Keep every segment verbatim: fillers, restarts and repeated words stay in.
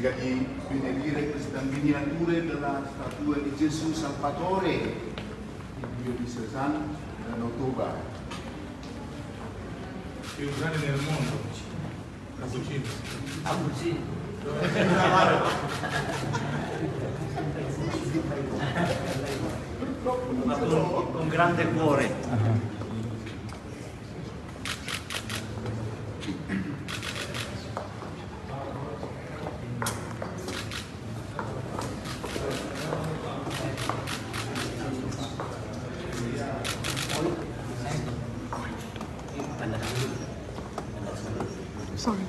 Di benedire questa miniatura della statua di Gesù Salvatore, il Dio di Cézanne, da Notoba. Più grande nel mondo, Cappuccino. Cappuccino. Ma con, con grande cuore. Sorry.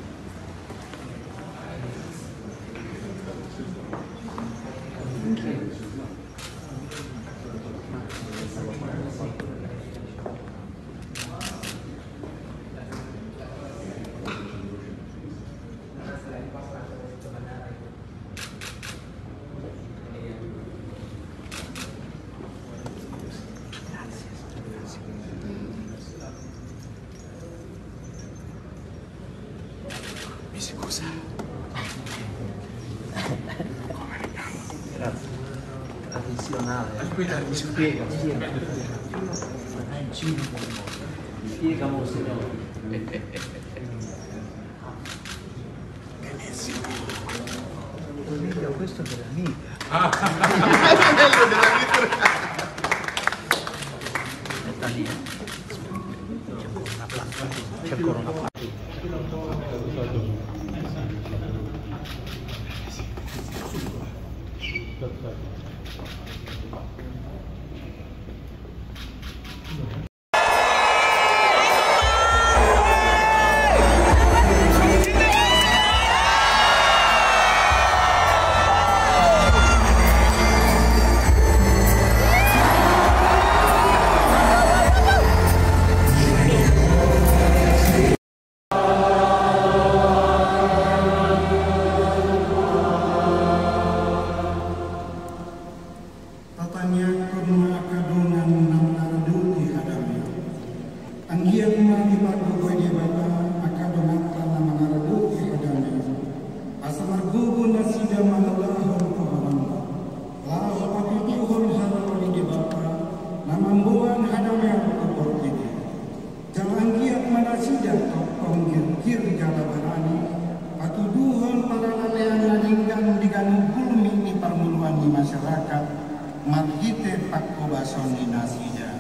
Mi scusa. Grazie. Tradizionale. Aspetta, mi spiega, spiega. Spiega, monsignore. Benissimo. Questo della mitra. Ah. È bello della mitra. Aspetta lì, eh. C'è ancora una placa. C'è ancora una placa. Tataniangkon ma aka dongan na mangaradoti hadami. Anggiat ma dipagogoi Debata aka donganta na mangaradoti hadami. Asa margogo nasida manulahon pohoronta, laho patuduhon haroa ni Debata na mamboan hadamian tu portibi. Jala anggiat ma nasida tongtong girgir jala barani, patuduhon paralalean na denggan di ganup gulmi ni parngoluan ni masyarakat, marhite pangkobason ni nasida.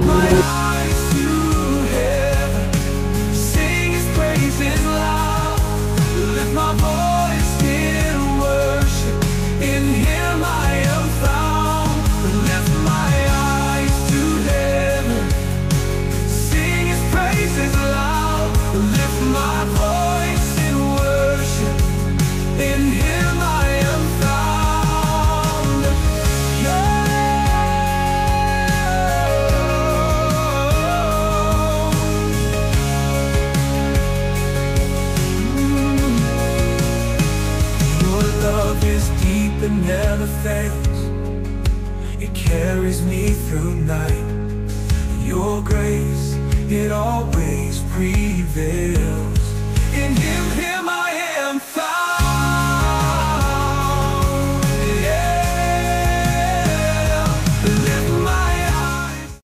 My eyes to heaven, sing his praises loud. Lift my voice in worship, in him I am found. Lift my eyes to heaven, sing his praises loud. Lift my voice in worship, in him I am found. Yeah. Your love is deep and never fails. It carries me through night. Your grace, it always prevails. In